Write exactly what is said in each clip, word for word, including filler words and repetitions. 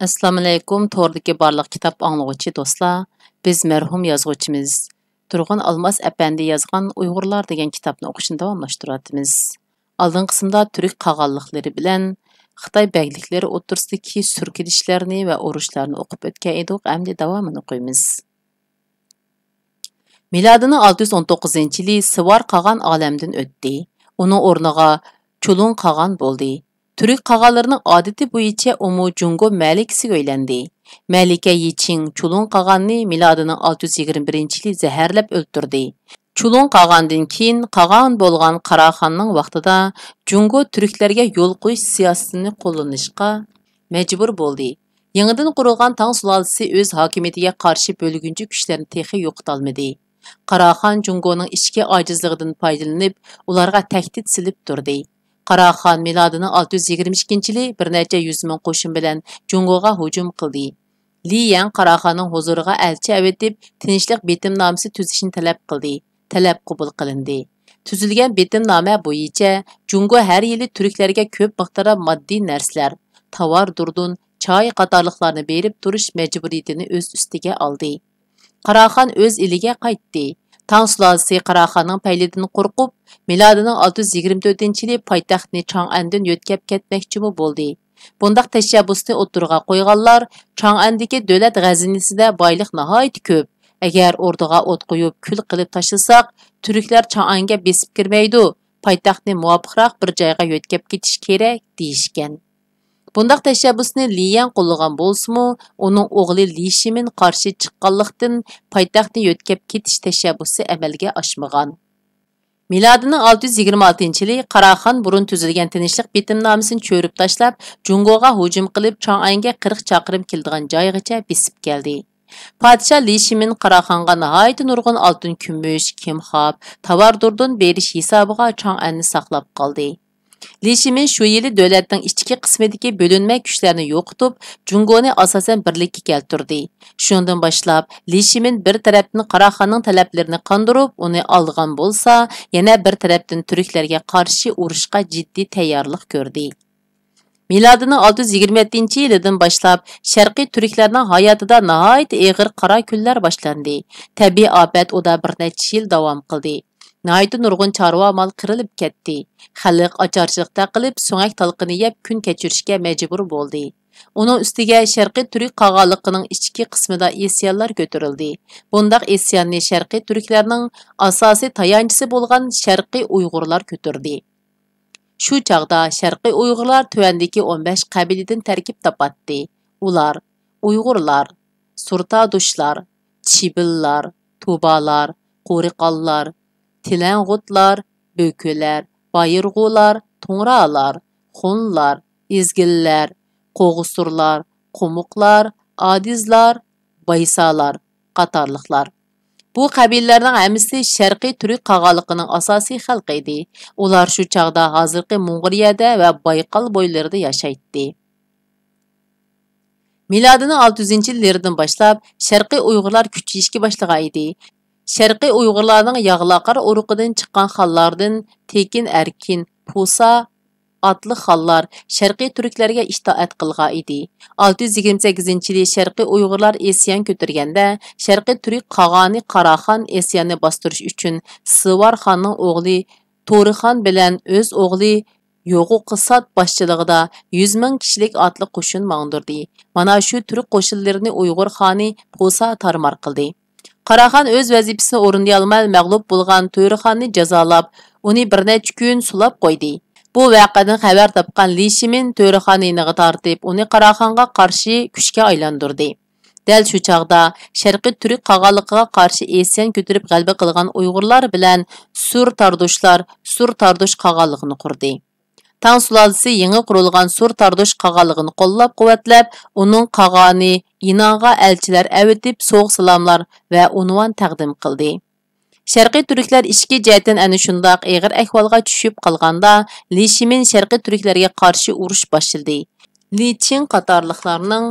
ئەسسالامۇئەلەيكۇم، توردىكى بارلىق كىتاب ئاڭلىغۇچى دوستلار. بىز مەرھۇم يازغۇچىمىز تۇرغۇن ئالماس ئەپەندى يازغان ئۇيغۇرلار دېگەن كىتابنى ئوقۇشنى داۋاملاشتۇرۇۋاتىمىز. ئالدىنقى قىسىمدا تۈرك قاغانلىقلىرى بىلەن خىتاي بەگلىكلىرى ئوتتۇرىسىدىكى سۈركىلىشلەرنى ۋە ئۇرۇشلارنى ئوقۇپ ئۆتكەن ئىدۇق، ئەمدى داۋامىنى ئوقۇيمىز. مىلادىنىڭ ئالتە يۈز ئون توققۇزىنچى يىلى سىۋار قاغان ئالەمدىن ئۆتتى. ئۇنىڭ ئورنىغا چۇلۇڭ قاغان بولدى. تۈرك قاغانلىرىنىڭ ئادىتى بويىچە ئۇمۇ جۇڭگو مەلىكىسىگە ئۆيلەندى. مەلىكە يىچىڭ چۇلۇڭ قاغاننى مىلادىنىڭ ئالتە يۈز يىگىرمە بىرىنچى يىلى زەھەرلەپ ئۆلتۈردى. چۇلۇڭ قاغاندىن كېيىن قاغان بولغان قاراخاننىڭ ۋاقتىدا جۇڭگو تۈركلەرگە يول قويۇش سىياسىتىنى قوللىنىشقا مەجبۇر بولدى. يېڭىدىن قۇرۇلغان تاڭ سۇلالىسى ئۆز ھاكىمىيىتىگە قارشى بۆلگۈنچى كۈچلەرنى تېخى يوقىتالمىدى. قاراخان جۇڭگونىڭ ئىچكى ئاجىزلىقىدىن پايدىلىنىپ، ئۇلارغا تەھدىت سېلىپ تۇردى. قاراخان مىلادىنىڭ ئالتە يۈز يىگىرمە ئىككىنچى يىلى بىر نەچچە يۈز مىڭ قوشۇن بىلەن جۇڭگوغا ھۇجۇم قىلدى. لى يەڭ قاراخاننىڭ ھۇزۇرىغا ئەلچى ئەۋېتىپ، تىنچلىق بېتىمنامىسى تۈزۈشنى تەلەپ قىلدى. تەلەپ قوبۇل قىلىندى. تۈزۈلگەن بېتىمنامە بويىچە جۇڭگو ھەر يىلى تۈركلەرگە كۆپ مىقداردا ماددىي نەرسىلەر، تاۋار دۇردۇن، چاي قاتارلىقلارنى بېرىپ تۇرۇش مەجبۇرىيىتىنى ئۆز ئۈستىگە ئالدى. قاراخان ئۆز ئېلىگە قايتتى. تاڭ سۇلالىسى قاراخاننىڭ پەيلىدىن قورقۇپ، مىلادىنىڭ ئالتە يۈز يىگىرمە تۆتىنچى يىلى پايتەختنى چاڭئەندىن يۆتكەپ كەتمەكچىمۇ بولدى. بۇنداق تەشەببۇسنى ئوتتۇرىغا قويغانلار، چاڭئەندىكى دۆلەت خەزىنىسىدە بايلىق ناھايىتى كۆپ. ئەگەر ئوردىغا ئوت قويۇپ، كۈل قىلىپ تاشلىساق، تۈركلەر چاڭئەنگە بېسىپ كىرمەيدۇ، پايتەختنى مۇۋاپىقراق بىر جايغا يۆتكەپ كېتىش كېرەك، دېيىشكەن. بۇنداق تەشەببۇسنى لى يەڭ قوللىغان بولسىمۇ، ئۇنىڭ ئوغلى لى شىمىن قارشى چىققانلىقتىن، پايتەختنى يۆتكەپ كېتىش تەشەببۇسى ئەمەلگە ئاشمىغان. مىلادىنىڭ ئالتە يۈز يىگىرمە ئالتىنچى يىلى قاراخان بۇرۇن تۈزۈلگەن تىنچلىق بېتىمنامىسىنى چۆرۈپ تاشلاپ، جۇڭگوغا ھۇجۇم قىلىپ، چاڭئەنگە قىرىق چاقىرىم كېلىدىغان جايغىچە بېسىپ كەلدى. پادىشاھ لى شىمىن قاراخانغا ناھايىتى نۇرغۇن ئالتۇن، كۈمۈش، كىمخاپ، تاۋار دۇردۇن بېرىش ھېسابىغا چاڭئەننى ساقلاپ قالدى. لى شىمىن شۇ يىلى دۆلەتنىڭ ئىچكى قىسمىدىكى بۆلۈنمە كۈچلەرنى يوقىتىپ، جۇڭگونى ئاساسەن بىرلىككە كەلتۈردى. شۇنىڭدىن باشلاپ، لى شىمىن بىر تەرەپتىن قاراخاننىڭ تەلەپلىرىنى قاندۇرۇپ، ئۇنى ئالدىغان بولسا، يەنە بىر تەرەپتىن تۈركلەرگە قارشى ئۇرۇشقا جىددىي تەييارلىق كۆردى. مىلادىنىڭ ئالتە يۈز يىگىرمە يەتتىنچى يىلىدىن باشلاپ، شەرقىي تۈركلەرنىڭ ھاياتىدا ناھايىتى ئېغىر قارا كۈنلەر باشلاندى. تەبىئىي ئاپەت ئۇدا بىر نەچچە يىل داۋام قىلدى. ناھايىتى نۇرغۇن چارۋا مال قىرىلىپ كەتتى. خەلق ئاچارچىلىقتا قېلىپ، سۆڭەك تالقىنى يەپ كۈن كەچۈرۈشكە مەجبۇر بولدى. ئۇنىڭ ئۈستىگە شەرقىي تۈرك قاغانلىقىنىڭ ئىچكى قىسمىدا ئىسيانلار كۆتۈرۈلدى. بۇنداق ئىسياننى شەرقىي تۈركلەرنىڭ ئاساسىي تايانچىسى بولغان شەرقىي ئۇيغۇرلار كۆتۈردى. شۇ چاغدا شەرقىي ئۇيغۇرلار تۆۋەندىكى ئون بەش قەبىلىدىن تەركىب تاپاتتى. ئۇلار ئۇيغۇرلار، سۇرتادۇشلار، چىبىللار، تۇبالار، قورىقانلار، تىلەڭغۇتلار، بۆكۈلەر، بايىرغۇلار، تۇڭرالار، خۇنلار، ئىزگىللەر، قوغۇسۇرلار، قۇمۇقلار، ئادىزلار، بايسالار قاتارلىقلار. بۇ قەبىلىلەرنىڭ ھەممىسى شەرقىي تۈرك قاغانلىقىنىڭ ئاساسىي خەلقى ئىدى. ئۇلار شۇ چاغدا ھازىرقى موڭغۇلىيەدە ۋە بايقال بويلىرىدا ياشايتتى. مىلادىنىڭ ئالتە يۈزىنچى يىللىرىدىن باشلاپ، شەرقىي ئۇيغۇرلار كۈچىيىشكە باشلىغان ئىدى. شەرقىي ئۇيغۇرلارنىڭ ياغلاقار ئۇرۇقىدىن چىققان خانلاردىن تېكىن ئەركىن، پۇسا ئاتلىق خانلار شەرقىي تۈركلەرگە ئىتائەت قىلغان ئىدى. ئالتە يۈز يىگىرمە سەككىزىنچى يىلى شەرقىي ئۇيغۇرلار ئىسيان كۆتۈرگەندە، شەرقىي تۈرك قاغانى قاراخان ئىسياننى باستۇرۇش ئۈچۈن سىۋار خاننىڭ ئوغلى تورىخان بىلەن ئۆز ئوغلى يوغۇقىسات باشچىلىقىدا يۈز مىڭ كىشىلىك ئاتلىق قوشۇن ماڭدۇردى. مانا شۇ تۈرك قوشۇنلىرىنى ئۇيغۇر خانى پۇسا تارمار قىلدى. قاراخان ئۆز ۋەزىپىسىنى ئورۇندىيالماي مەغلۇپ بولغان تۆرىخاننى جازالاپ، ئۇنى بىر نەچچە كۈن سولاپ قويدى. بۇ ۋەقەدىن خەۋەر تاپقان لى شىمىن تۆرىخاننى يېنىغا تارتىپ، ئۇنى قاراخانغا قارشى كۈچكە ئايلاندۇردى. دەل شۇ چاغدا شەرقىي تۈرك قاغانلىقىغا قارشى ئىسيان كۆتۈرۈپ غەلىبە قىلغان ئۇيغۇرلار بىلەن سۇر تاردۇشلار سۇر تاردۇش قاغانلىقىنى قۇردى. تاڭ سۇلالىسى يېڭى قۇرۇلغان سۇر تاردۇش قاغانلىقىنى قوللاپ-قۇۋۋەتلەپ، ئۇنىڭ قاغانى ئىنانغا ئەلچىلەر ئەۋېتىپ، سوۋغا-سالاملار ۋە ئۇنۋان تەقدىم قىلدى. شەرقىي تۈركلەر ئىچكى جەھەتتىن ئەنە شۇنداق ئېغىر ئەھۋالغا چۈشۈپ قالغاندا، لى شىمىن شەرقىي تۈركلەرگە قارشى ئۇرۇش باشلىدى. لى چىڭ قاتارلىقلارنىڭ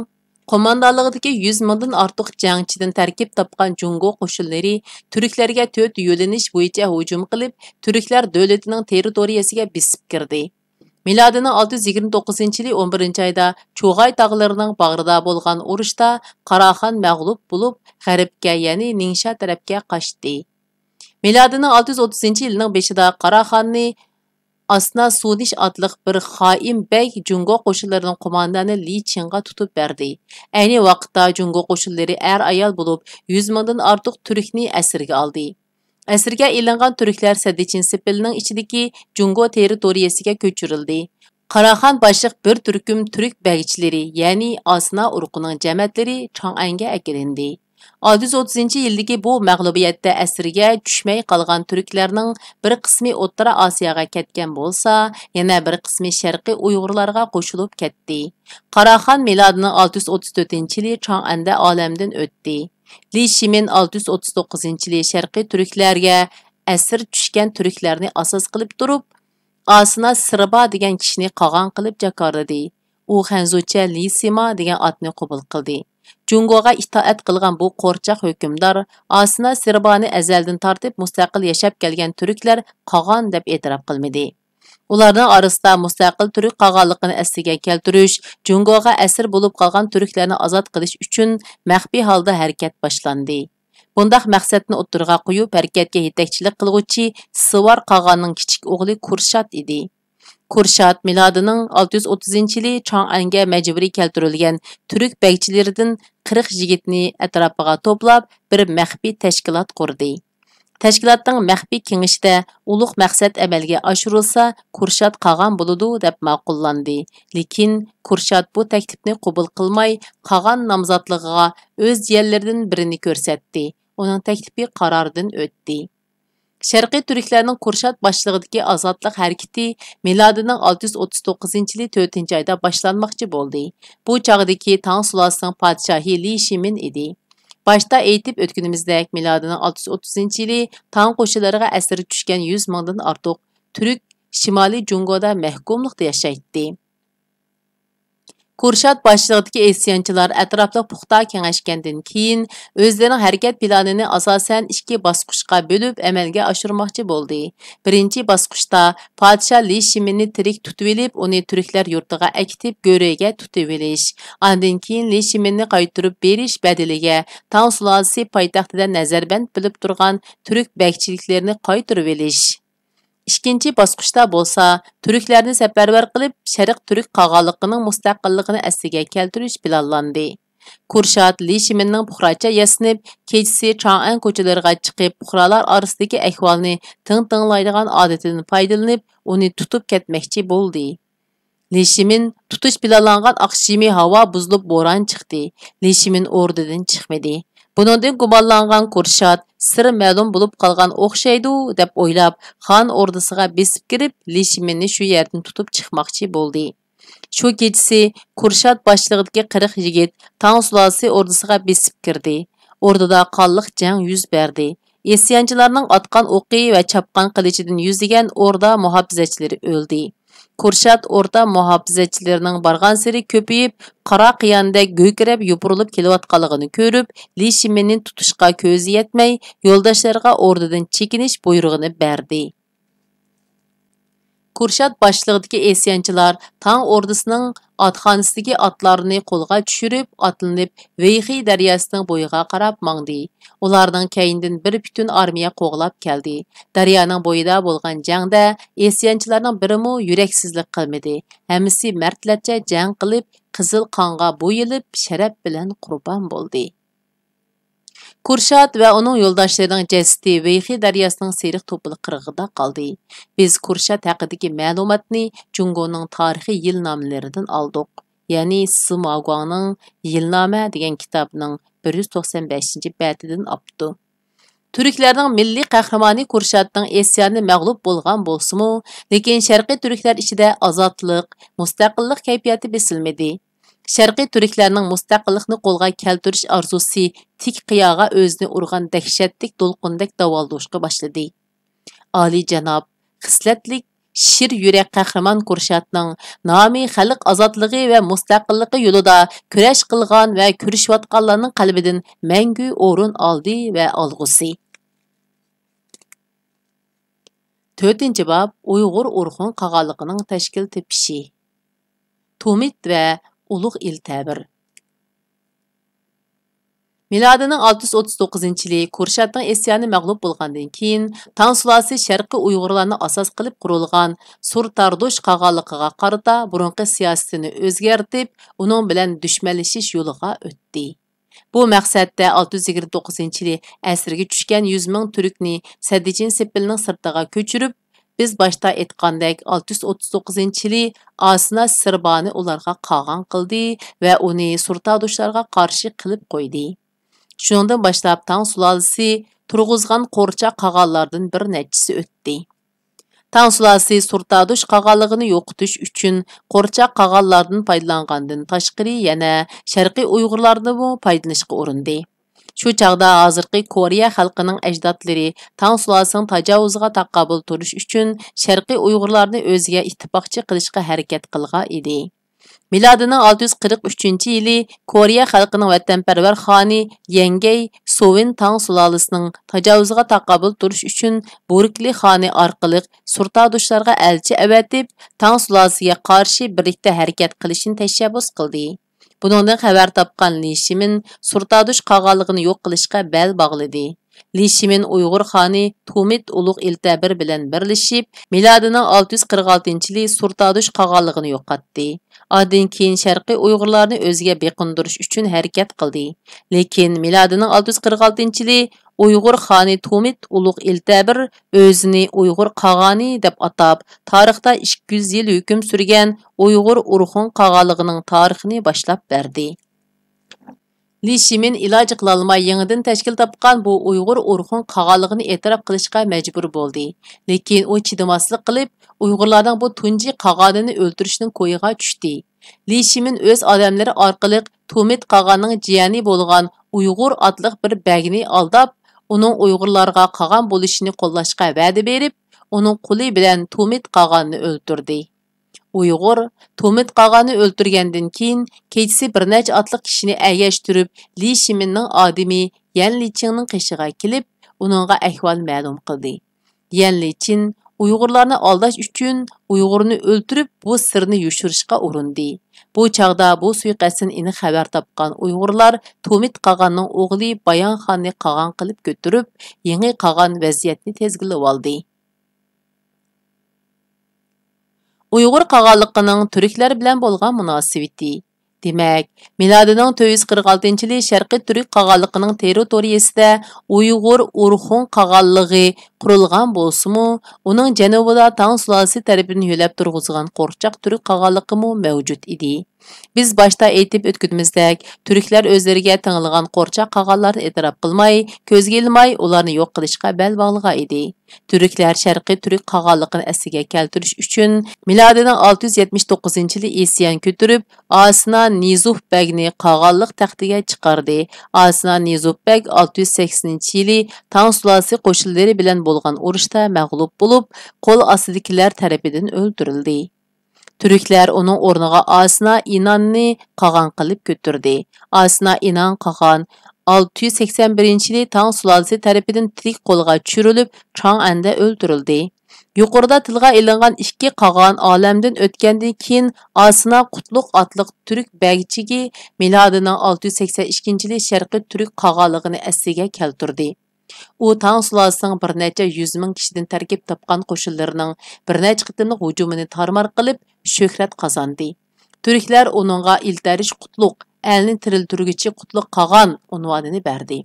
قوماندانلىقىدىكى يۈز مىڭدىن ئارتۇق جەڭچىدىن تەركىب تاپقان جۇڭگو قوشۇنلىرى تۈركلەرگە تۆت يۆنىلىش بويىچە ھۇجۇم قىلىپ، تۈركلەر دۆلىتىنىڭ تېررىتورىيەسىگە بېسىپ كىردى. مىلادىنىڭ ئالتە يۈز يىگىرمە توققۇزىنچى يىلى ئون بىرىنچى ئايدا چۇغاي تاغلىرىنىڭ باغرىدا بولغان ئۇرۇشتا قاراخان مەغلۇپ بولۇپ، غەربكە، يەنى نىڭشا تەرەپكە قاچتى. مىلادىنىڭ ئالتە يۈز ئوتتۇزىنچى يىلىنىڭ بېشىدا قاراخاننى ئاسنا سۇنىش ئاتلىق بىر خائىن بەگ جۇڭگو قوشۇنلىرىنىڭ قوماندانى لى چىڭغا تۇتۇپ بەردى. ئەينى ۋاقىتتا جۇڭگو قوشۇنلىرى ئەر-ئايال بولۇپ، يۈز مىڭدىن ئارتۇق تۈركنى ئەسىرگە ئالدى. ئەسىرگە ئېلىنغان تۈركلەر سەددىچىن سېپىلنىڭ ئىچىدىكى جۇڭگو تېررىتورىيەسىگە كۆچۈرۈلدى. قاراخان باشلىق بىر تۈركۈم تۈرك بەگچىلىرى، يەنى ئاسنا ئۇرۇقىنىڭ جەمەتلىرى چاڭئەنگە ئەكېلىندى. ئالتە يۈز ئوتتۇزىنچى يىلدىكى بۇ مەغلۇبىيەتتە ئەسىرگە چۈشمەي قالغان تۈركلەرنىڭ بىر قىسمى ئوتتۇرا ئاسىياغا كەتكەن بولسا، يەنە بىر قىسمى شەرقىي ئۇيغۇرلارغا قوشۇلۇپ كەتتى. قاراخان مىلادىنىڭ ئالتە يۈز ئوتتۇز تۆتىنچى يىلى چاڭئەندە ئالەمدىن ئۆتتى. لى شىمىن ئالتە يۈز ئوتتۇز توققۇزىنچى يىلى شەرقىي تۈركلەرگە ئەسىر چۈشكەن تۈركلەرنى ئاساس قىلىپ تۇرۇپ، ئاسىنا سىربا دېگەن كىشىنى قاغان قىلىپ جاكارلىدى. ئۇ خەنزۇچە لى سىما دېگەن ئاتنى قوبۇل قىلدى. جۇڭگوغا ئىتائەت قىلغان بۇ قورچاق ھۆكۈمدار ئاسىنا سىربانى ئەزەلدىن تارتىپ مۇستەقىل ياشاپ كەلگەن تۈركلەر قاغان دەپ ئېتىراپ قىلمىدى. ئۇلارنىڭ ئارىسىدا مۇستەقىل تۈرك قاغانلىقىنى ئەسلىگە كەلتۈرۈش، جۇڭگوغا ئەسىر بولۇپ قالغان تۈركلەرنى ئازاد قىلىش ئۈچۈن مەخپىي ھالدا ھەرىكەت باشلاندى. بۇنداق مەقسەتنى ئوتتۇرىغا قويۇپ، ھەرىكەتكە يېتەكچىلىك قىلغۇچى سىۋار قاغاننىڭ كىچىك ئوغلى كۇرشات ئىدى. كۇرشات مىلادىنىڭ ئالتە يۈز ئوتتۇزىنچى يىلى چاڭئەنگە مەجبۇرىي كەلتۈرۈلگەن تۈرك بەگچىلىرىدىن قىرىق يىگىتنى ئەتراپىغا توپلاپ، بىر مەخپىي تەشكىلات قۇردى. تەشكىلاتنىڭ مەخپىي كېڭىشىدە ئۇلۇغ مەقسەت ئەمەلگە ئاشۇرۇلسا، كۇرشات قاغان بولىدۇ، دەپ ماقۇللاندى. لېكىن كۇرشات بۇ تەكلىپنى قوبۇل قىلماي، قاغان نامزاتلىقىغا ئۆز جىيەنلىرىدىن بىرىنى كۆرسەتتى. ئۇنىڭ تەكلىپى قاراردىن ئۆتتى. شەرقىي تۈركلەرنىڭ كۇرشات باشچىلىقىدىكى ئازادلىق ھەرىكىتى مىلادىنىڭ ئالتە يۈز ئوتتۇز توققۇزىنچى يىلى تۆتىنچى ئايدا باشلانماقچى بولدى. بۇ چاغدىكى تاڭ سۇلالىسىنىڭ پادىشاھى لى شىمىن ئىدى. باشتا ئېيتىپ ئۆتكىنىمىزدەك، مىلادىنىڭ ئالتە يۈز ئوتتۇزىنچى يىلى تاڭ قوشۇنلىرىغا ئەسىر چۈشكەن يۈز مىڭدىن ئارتۇق تۈرك شىمالىي جۇڭگودا مەھكۇملۇقتا ياشايتتى. كۇرشات باشچىلىقىدىكى ئىسيانچىلار ئەتراپلىق پۇختا كېڭەشكەندىن كېيىن، ئۆزلىرىنىڭ ھەرىكەت پىلانىنى ئاساسەن ئىككى باسقۇچقا بۆلۈپ ئەمەلگە ئاشۇرماقچى بولدى. بىرىنچى باسقۇچتا پادىشاھ لى شىمىننى تىرىك تۇتۇۋېلىپ، ئۇنى تۈركلەر يۇرتىغا ئەكېتىپ، گۆرۈگە تۇتۇۋېلىش، ئاندىن كېيىن لى شىمىننى قايتۇرۇپ بېرىش بەدىلىگە تاڭ سۇلالىسى پايتەختىدە نەزەربەند بىلىپ تۇرغان تۈرك بەگچىلىكلىرىنى قايتۇرۇۋېلىش. ئىككىنچى باسقۇچتا بولسا، تۈركلەرنى سەپەرۋەر قىلىپ، شەرق تۈرك قاغانلىقىنىڭ مۇستەقىللىقىنى ئەسلىگە كەلتۈرۈش پىلانلاندى. كۇرشات لى شىمىننىڭ پۇقراچە ياسىنىپ، كېچىسى چاڭئەن كوچىلىرىغا چىقىپ، پۇقرالار ئارىسىدىكى ئەھۋالنى تىڭ تىڭلايدىغان ئادىتىدىن پايدىلىنىپ، ئۇنى تۇتۇپ كەتمەكچى بولدى. لى شىمىن تۇتۇش پىلانلانغان ئاخشىمى ھاۋا بۇزۇلۇپ، بوران چىقتى. لى شىمىن ئوردىدىن چىقمىدى. بۇنىڭدىن گۇمانلانغان كۇرشات سىر مەلۇم بولۇپ قالغان ئوخشايدۇ، دەپ ئويلاپ، خان ئوردىسىغا بېسىپ كىرىپ، لى شىمىننى شۇ يەردىن تۇتۇپ چىقماقچى بولدى. شۇ كېچىسى كۇرشات باشچىلىقىدىكى قىرىق يىگىت تاڭ سۇلالىسى ئوردىسىغا بېسىپ كىردى. ئوردىدا قانلىق جەڭ يۈز بەردى. ئىسيانچىلارنىڭ ئاتقان ئوقى ۋە چاپقان قىلىچىدىن يۈزلىگەن ئوردا مۇھاپىزەتچىلىرى ئۆلدى. كۇرشات ئوردا مۇھاپىزەتچىلىرىنىڭ بارغانسېرى كۆپىيىپ، قارا قىياندەك گۆكىرەپ يوپۇرۇلۇپ كېلىۋاتقانلىقىنى كۆرۈپ، لى شىمىننى تۇتۇشقا كۆزى يەتمەي، يولداشلىرىغا ئوردىدىن چېكىنىش بۇيرۇغىنى بەردى. كۇرشات باشچىلىقىدىكى ئىسيانچىلار تاڭ ئوردىسىنىڭ ئاتخانىسىدىكى ئاتلارنى قولغا چۈشۈرۈپ، ئاتلىنىپ، ۋېيخې دەرياسىنىڭ بويىغا قاراپ ماڭدى. ئۇلارنىڭ كەينىدىن بىر پۈتۈن ئارمىيە قوغلاپ كەلدى. دەريانىڭ بويىدا بولغان جەڭدە ئىسيانچىلارنىڭ بىرىمۇ يۈرەكسىزلىك قىلمىدى. ھەممىسى مەردلەرچە جەڭ قىلىپ، قىزىل قانغا بويىلىپ، شەرەپ بىلەن قۇربان بولدى. كۇرشات ۋە ئۇنىڭ يولداشلىرىنىڭ جەسىتى ۋېيخې دەرياسىنىڭ سېرىق توپىلىق قىرغىقىدا قالدى. بىز كۇرشات ھەققىدىكى مەلۇماتنى جۇڭگونىڭ تارىخىي يىلنامىلىرىدىن ئالدۇق، يەنى سىما گۇاڭنىڭ يىلنامە دېگەن كىتابىنىڭ بىر يۈز توقسان بەشىنچى بەتىدىن ئاپتۇ. تۈركلەرنىڭ مىللىي قەھرىمانى كۇرشاتنىڭ ئىسيانى مەغلۇپ بولغان بولسىمۇ، لېكىن شەرقىي تۈركلەر ئىچىدە ئازادلىق، مۇستەقىللىق كەيپىياتى بېسىلمىدى. شەرقىي تۈركلەرنىڭ مۇستەقىللىقنى قولغا كەلتۈرۈش ئارزۇسى تىك قىياغا ئۆزىنى ئۇرغان دەھشەتلىك دولقۇندەك داۋالدۇرۇشقا باشلىدى. ئالىيجاناب، خىسلەتلىك، شىر يۈرەك قەھرىمان كۇرشاتنىڭ نامى خەلق ئازادلىقى ۋە مۇستەقىللىقى يولىدا كۈرەش قىلغان ۋە كۈرىشىۋاتقانلارنىڭ قەلبىدىن مەڭگۈ ئورۇن ئالدى ۋە ئالغۇسى. تۆتىنچى باب، ئۇيغۇر ئورخۇن قاغانلىقىنىڭ تەشكىل تېپىشى. تۇمىت ۋە ئۇلۇغ ئىلتەبىر. مىلادىنىڭ ئالتە يۈز ئوتتۇز توققۇزىنچى يىلى كۇرشاتنىڭ ئىسيانى مەغلۇپ بولغاندىن كېيىن، تاڭ سۇلالىسى شەرقىي ئۇيغۇرلارنى ئاساس قىلىپ قۇرۇلغان سۇرتاردوش قاغانلىقىغا قارىتا بۇرۇنقى سىياسىتىنى ئۆزگەرتىپ، ئۇنىڭ بىلەن دۈشمەنلىشىش يولىغا ئۆتتى. بۇ مەقسەتتە ئالتە يۈز يىگىرمە توققۇزىنچى يىلى ئەسىرگە چۈشكەن يۈز مىڭ تۈركنى سەددىچىن سېپىلنىڭ سىرتىغا كۆچۈرۈپ، بىز باشتا ئېيتقاندەك، ئالتە يۈز ئوتتۇز توققۇزىنچى يىلى ئاسىنا سىربانى ئۇلارغا قاغان قىلدى ۋە ئۇنى سۇرتادوشلارغا قارشى قىلىپ قويدى. شۇنىڭدىن باشلاپ تاڭ سۇلالىسى تۇرغۇزغان قورچاق قاغانلاردىن بىر نەچچىسى ئۆتتى. تاڭ سۇلالىسى سۇرتادوش قاغانلىقىنى يوقىتىش ئۈچۈن قورچاق قاغانلاردىن پايدىلانغاندىن تاشقىرى، يەنە شەرقىي ئۇيغۇرلاردىنمۇ پايدىلىنىشقا ئۇرۇندى. شۇ چاغدا ھازىرقى كورېيە خەلقىنىڭ ئەجدادلىرى تاڭ سۇلالىسىنىڭ تاجاۋۇزىغا تاقابىل تۇرۇش ئۈچۈن شەرقىي ئۇيغۇرلارنى ئۆزىگە ئىتتىپاقچى قىلىشقا ھەرىكەت قىلغان ئىدى. مىلادىنىڭ ئالتە يۈز قىرىق ئۈچىنچى يىلى كورېيە خەلقىنىڭ ۋەتەنپەرۋەر خانى يەڭگەي سوۋېن تاڭ سۇلالىسىنىڭ تاجاۋۇزىغا تاقابىل تۇرۇش ئۈچۈن بۇركلى خانى ئارقىلىق سۇرتادوشلارغا ئەلچى ئەۋەتىپ، تاڭ سۇلالىسىگە قارشى بىرلىكتە ھەرىكەت قىلىشنى تەشەببۇس قىلدى. بۇنىڭدىن خەۋەر تاپقان لى شىمىن سۇرتادوش قاغانلىقىنى يوق قىلىشقا بەل باغلىدى. لى شىمىن ئۇيغۇر خانى تۇمىت ئۇلۇغ ئىلتەبىر بىلەن بىرلىشىپ، مىلادىنىڭ ئالتە يۈز قىرىق ئالتىنچى يىلى سۇرتادوش قاغانلىقىنى يوقاتتى. ئاندىن كېيىن شەرقىي ئۇيغۇرلارنى ئۆزىگە بېقىندۇرۇش ئۈچۈن ھەرىكەت قىلدى. لېكىن مىلادىنىڭ ئالتە يۈز قىرىق ئالتىنچى يىلى ئۇيغۇر خانى تۇمىت ئۇلۇغ ئىلتەبىر ئۆزىنى ئۇيغۇر قاغانى دەپ ئاتاپ، تارىختا ئىككى يۈز يىل ھۆكۈم سۈرگەن ئۇيغۇر ئورخۇن قاغانلىقىنىڭ تارىخىنى باشلاپ بەردى. لى شىمىن ئىلاج قىلالماي يېڭىدىن تەشكىل تاپقان بۇ ئۇيغۇر ئورخۇن قاغانلىقىنى ئېتىراپ قىلىشقا مەجبۇر بولدى. لېكىن ئۇ چىدىماسلىق قىلىپ، ئۇيغۇرلارنىڭ بۇ تۇنجى قاغانىنى ئۆلتۈرۈشنىڭ كويىغا چۈشتى. لى شىمىن ئۆز ئادەملىرى ئارقىلىق تۇمىت قاغاننىڭ جىيەنى بولغان ئۇيغۇر ئاتلىق بىر بەگنى ئالداپ، ئۇنىڭ ئۇيغۇرلارغا قاغان بولۇشىنى قوللاشقا ۋەدە بېرىپ، ئۇنىڭ قولى بىلەن تۇمىت قاغاننى ئۆلتۈردى. ئۇيغۇر تۇمىت قاغاننى ئۆلتۈرگەندىن كېيىن، كېچىسى بىر نەچچە ئاتلىق كىشىنى ئەگەشتۈرۈپ، لى شىمىننىڭ ئادىمى يەن لىچىڭنىڭ قېشىغا كېلىپ، ئۇنىڭغا ئەھۋالنى مەلۇم قىلدى. يەن لىچىن ئۇيغۇرلارنى ئالداش ئۈچۈن ئۇيغۇرنى ئۆلتۈرۈپ، بۇ سىرنى يوشۇرۇشقا ئۇرۇندى. بۇ چاغدا بۇ سۇيىقەستتىن ئېنىق خەۋەر تاپقان ئۇيغۇرلار تۇمىت قاغاننىڭ ئوغلى بايان خاننى قاغان قىلىپ كۆتۈرۈپ، يېڭى قاغان ۋەزىيەتنى تىزگىنلىۋالدى. ئۇيغۇر قاغانلىقىنىڭ تۈركلەر بىلەن بولغان مۇناسىۋىتى. دېمەك، مىلادىنىڭ تۆت يۈز قىرىق ئالتىنچى يىلى شەرقىي تۈرك قاغانلىقىنىڭ تېررىتورىيىسىدە ئۇيغۇر ئورخۇن قاغانلىقى قۇرۇلغان بولسىمۇ، ئۇنىڭ جەنۇبىدا تاڭ سۇلالىسى تەرىپىدىن يۆلەپ تۇرغۇزغان قورچاق تۈرك قاغانلىقىمۇ مەۋجۇت ئىدى. بىز باشتا ئېيتىپ ئۆتكىنىمىزدەك، تۈركلەر ئۆزلىرىگە تېڭىلغان قورچاق قاغانلارنى ئېتىراپ قىلماي، كۆزگە ئىلماي، ئۇلارنى يوق قىلىشقا بەل باغلىغان ئىدى. تۈركلەر شەرقىي تۈرك قاغانلىقىنى ئەسلىگە كەلتۈرۈش ئۈچۈن، مىلادىنىڭ ئالتە يۈز يەتمىش توققۇزىنچى يىلى ئىسيان كۆتۈرۈپ، ئاسىنا نىزوف بەگنى قاغانلىق تەختىگە چىقاردى. ئاسىنا نىزوف بەگ ئالتە يۈز سەكسىنىنچى يىلى تاڭ سۇلالىسى قوشۇنلىرى بىلەن بولغان ئۇرۇشتا مەغلۇپ بولۇپ، قول ئاستىدىكىلەر تەرىپىدىن ئۆلتۈرۈلدى. تۈركلەر ئۇنىڭ ئورنىغا ئاسىنا ئىناننى قاغان قىلىپ كۆتۈردى. ئاسىنا ئىنان قاغان ئالتە يۈز سەكسەن بىرىنچى يىلى تاڭ سۇلالىسى تەرىپىدىن تىرىك قولغا چۈشۈرۈلۈپ، چاڭئەندە ئۆلتۈرۈلدى. يۇقىرىدا تىلغا ئېلىنغان ئىككى قاغان ئالەمدىن ئۆتكەندىن كېيىن، ئاسىنا قۇتلۇق ئاتلىق تۈرك بەگچىگى مىلادىنىڭ ئالتە يۈز سەكسەن ئىككىنچى يىلى شەرقىي تۈرك قاغانلىقىنى ئەسلىگە كەلتۈردى. ئۇ تاڭ سۇلالىسىنىڭ بىر نەچچە يۈز مىڭ كىشىدىن تەركىب تاپقان قوشۇنلىرىنىڭ بىر نەچچە قېتىملىق ھۇجۇمىنى تارمار قىلىپ، شۆھرەت قازاندى. تۈركلەر ئۇنىڭغا ئىلتەرىش قۇتلۇق، ئەلنى تىرىلدۈرگۈچى قۇتلۇق قاغان ئۇنۋانىنى بەردى.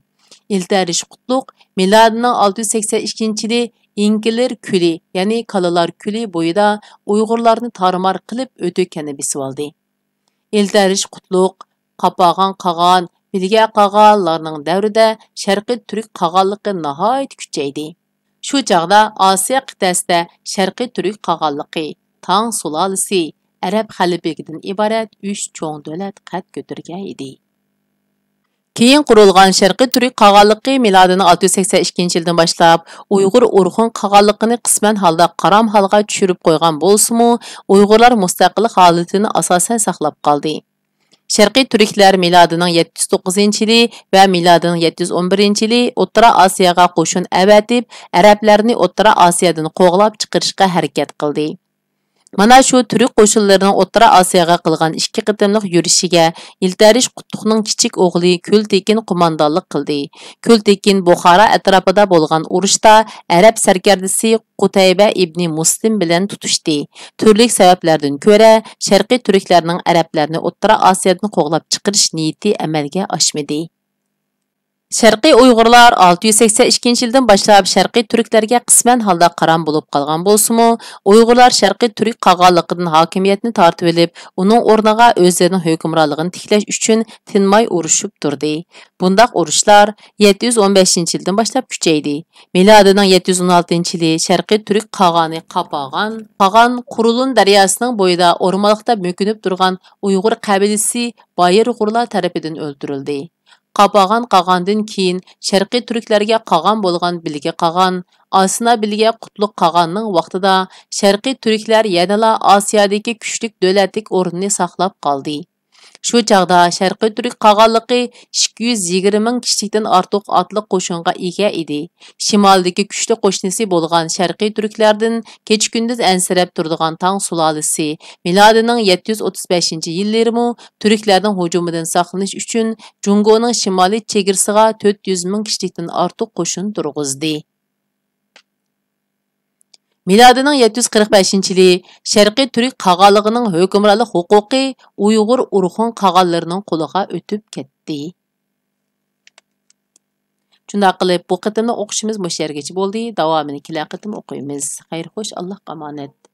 ئىلتەرىش قۇتلۇق مىلادىنىڭ ئالتە يۈز سەكسەن ئىككىنچى يىلى ئىنكىلېر كۆلى، يەنى كالىلار كۆلى بويىدا ئۇيغۇرلارنى تارمار قىلىپ، ئۆتۆكەننى بېسىۋالدى. ئىلتەرىش قۇتلۇق، قاپاغان قاغان، بىلگە قاغانلارنىڭ دەۋرىدە شەرقىي تۈرك قاغانلىقى ناھايىتى كۈچەيدى. شۇ چاغدا ئاسىيا قىتئەسىدە شەرقىي تۈرك قاغانلىقى، تاڭ سۇلالىسى، ئەرەب خەلىپىلىكىدىن ئىبارەت ئۈچ چوڭ دۆلەت قەد كۆتۈرگەن ئىدى. كېيىن قۇرۇلغان شەرقىي تۈرك قاغانلىقى مىلادىنىڭ ئالتە يۈز سەكسەن ئىككىنچى يىلدىن باشلاپ ئۇيغۇر ئورخۇن قاغانلىقىنى قىسمەن ھالدا قارام ھالغا چۈشۈرۈپ قويغان بولسىمۇ، ئۇيغۇرلار مۇستەقىللىق ھالىتىنى ئاساسەن ساقلاپ قالدى. شەرقىي تۈركلەر مىلادىنىڭ يەتتە يۈز توققۇزىنچى يىلى ۋە مىلادىنىڭ يەتتە يۈز ئون بىرىنچى يىلى ئوتتۇرا ئاسىياغا قوشۇن ئەۋەتىپ، ئەرەبلەرنى ئوتتۇرا ئاسىيادىن قوغلاپ چىقىرىشقا ھەرىكەت قىلدى. مانا شۇ تۈرك قوشۇنلىرىنىڭ ئوتتۇرا ئاسىياغا قىلغان ئىككى قېتىملىق يۈرۈشىگە ئىلتەرىش قۇتلۇقنىڭ كىچىك ئوغلى كۈلتېكىن قوماندانلىق قىلدى. كۈلتېكىن بۇخارا ئەتراپىدا بولغان ئۇرۇشتا ئەرەب سەركەردىسى قۇتەيبە ئىبنى مۇسلىم بىلەن تۇتۇشتى. تۈرلۈك سەۋەبلەردىن كۆرە، شەرقىي تۈركلەرنىڭ ئەرەبلەرنى ئوتتۇرا ئاسىيادىن قوغلاپ چىقىرىش نىيىتى ئەمەلگە ئاشمىدى. شەرقىي ئۇيغۇرلار ئالتە يۈز سەكسەن ئىككىنچى يىلدىن باشلاپ شەرقىي تۈركلەرگە قىسمەن ھالدا قارام بولۇپ قالغان بولسىمۇ، ئۇيغۇرلار شەرقىي تۈرك قاغانلىقىدىن ھاكىمىيەتنى تارتىۋېلىپ، ئۇنىڭ ئورنىغا ئۆزلىرىنىڭ ھۆكۈمرانلىقىنى تىكلەش ئۈچۈن تىنماي ئۇرۇشۇپ تۇردى. بۇنداق ئۇرۇشلار يەتتە يۈز ئون بەشىنچى يىلدىن باشلاپ كۈچەيدى. مىلادىنىڭ يەتتە يۈز ئون ئالتىنچى يىلى شەرقىي تۈرك قاغانى قاپاغان قاغان قۇرۇلۇن دەرياسىنىڭ بويىدا ئورمانلىقتا مۆكۈنۈپ تۇرغان ئۇيغۇر قەبىلىسى بايىرغۇرلار تەرىپىدىن ئۆلتۈرۈلدى. قاپاغان قاغاندىن كېيىن شەرقىي تۈركلەرگە قاغان بولغان بىلگە قاغان، ئاسنا بىلگە قۇتلۇق قاغاننىڭ ۋاقتىدا شەرقىي تۈركلەر يەنىلا ئاسىيادىكى كۈچلۈك دۆلەتلىك ئورنىنى ساقلاپ قالدى. شۇ چاغدا شەرقىي تۈرك قاغانلىقى ئىككى يۈز يىگىرمە مىڭ كىشىلىكتىن ئارتۇق ئاتلىق قوشۇنغا ئىگە ئىدى. شىمالدىكى كۈچلۈك قوشنىسى بولغان شەرقىي تۈركلەردىن كېچە-كۈندۈز ئەنسىرەپ تۇرىدىغان تاڭ سۇلالىسى مىلادىنىڭ يەتتە يۈز ئوتتۇز بەشىنچى يىللىرىمۇ تۈركلەرنىڭ ھۇجۇمىدىن ساقلىنىش ئۈچۈن جۇڭگونىڭ شىمالىي چېگرىسىغا تۆت يۈز مىڭ كىشىلىكتىن ئارتۇق قوشۇن تۇرغۇزدى. مىلادىنىڭ يەتتە يۈز قىرىق بەشىنچى يىلى شەرقىي تۈرك قاغانلىقىنىڭ ھۆكۈمرانلىق ھوقۇقى ئۇيغۇر ئۇرخۇن قاغانلىرىنىڭ قولىغا ئۆتۈپ كەتتى. شۇنداق قىلىپ، بۇ قېتىملىق ئوقۇشىمىز مۇشۇ يەرگىچە بولدى. داۋامىنى كېلەر قېتىم ئوقۇيمىز. خەير خوش، ئاللاھقا ئامانەت.